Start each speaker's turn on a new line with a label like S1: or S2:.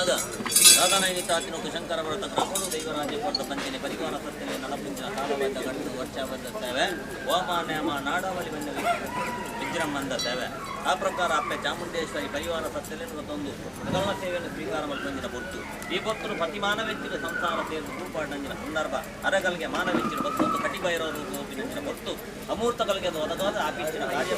S1: ಪನ್ನಗ ಸಾಧನ ಶಂಕರ ವ್ರತ ಗ್ರಾಮಡು ದೈವರಾಜ ಕೊರ್ದ ಪಂಚನೆ ಪರಿವಾರ ಸತ್ಯನೆ ನಲಪುಂಚಿನ ಕಾಲಬದ್ಧ ಗಂಟು ವರ್ಷಬದ್ಧ ಸೇವೆ ಹೋಮ ನೇಮ ನಾಡಾವಳಿ ಬಂದ ವಿಜೃಂಭಂದ ಸೇವೆ. ಆ ಪ್ರಕಾರ ಅಪ್ಪೆ ಚಾಮುಂಡೇಶ್ವರಿ ಪರಿವಾರ ಸತ್ಯಲೆನ್ ತಂದು ಮೊದಲ ಸೇವೆಯನ್ನು ಸ್ವೀಕಾರ ಮಲ್ಪಂಜಿನ ಪೊರ್ತು. ಈ ಪೊರ್ತುಡು ಪ್ರತಿ ಮಾನವೆಚ್ಚಿನ ಸಂಸಾರ ಸೇರ್ದು ತೂಪಾಡ್ನಂಜಿನ ಸಂದರ್ಭ ಅರಗಲ್ಗೆ ಮಾನವೆಚ್ಚಿನ ಬತ್ತೊಂದು ಕಟಿಬೈರವರು ಗೋಪಿನಂಚಿನ ಪೊರ್ತು ಅಮೂರ್ತಗಳಿಗೆ ಒದಗಾದ ಆಪಿಚ್ಚಿನ ಕಾರ್ಯ.